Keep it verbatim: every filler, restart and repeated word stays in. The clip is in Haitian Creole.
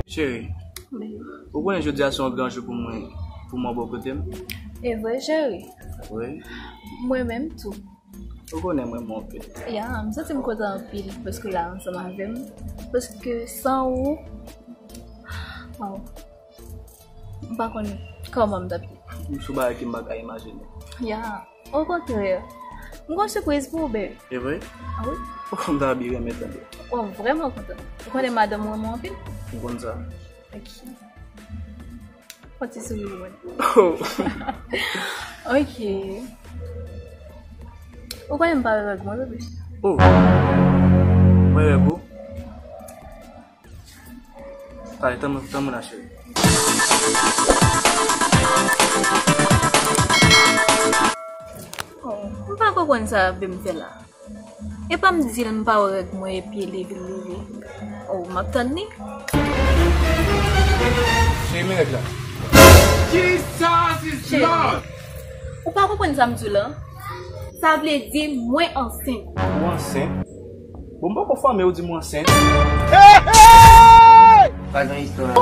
Cheri, ou konnen jodi a se yon gran jou pou mwen, pou mwen bò kote m. E vre, cheri? Wi. Mwen menm tou. Ou konnen mwen renmen w anpil. Ya, m santi m kontan anpil paske w la ansanm avè m. Paske san ou, waw, m pa konn kòman m t ap ye. M sou bagay ke m pa ka imajine. Ya, okontrè. M gon sipriz pou ou, baby. E vre? A wi. Ou konn ta bi renmen tande. Ou vrèman kontan. Ou konnen madanm ou renmen w anpil? M konn sa. Ok. Fon ti souri pou mwen. Oh. Ok. Ou konnen m pa wè règ mwen, bebe. Oh. Mwen règ ou? Pale, tanm, tanm nan, cheri. Oh, m pa konprann sa bebe m fè la. E pa m di l m pa wè règ mwen epi li vin leve. Oh, m ap tann li. Cheri, men règ la. Jesus is Lord! Ou pa konprann sa m di w la? Sa vle di mwen ansent. Ou ansent? Bon, m poko fòme, ou di m ou ansent. Pa gen istwa.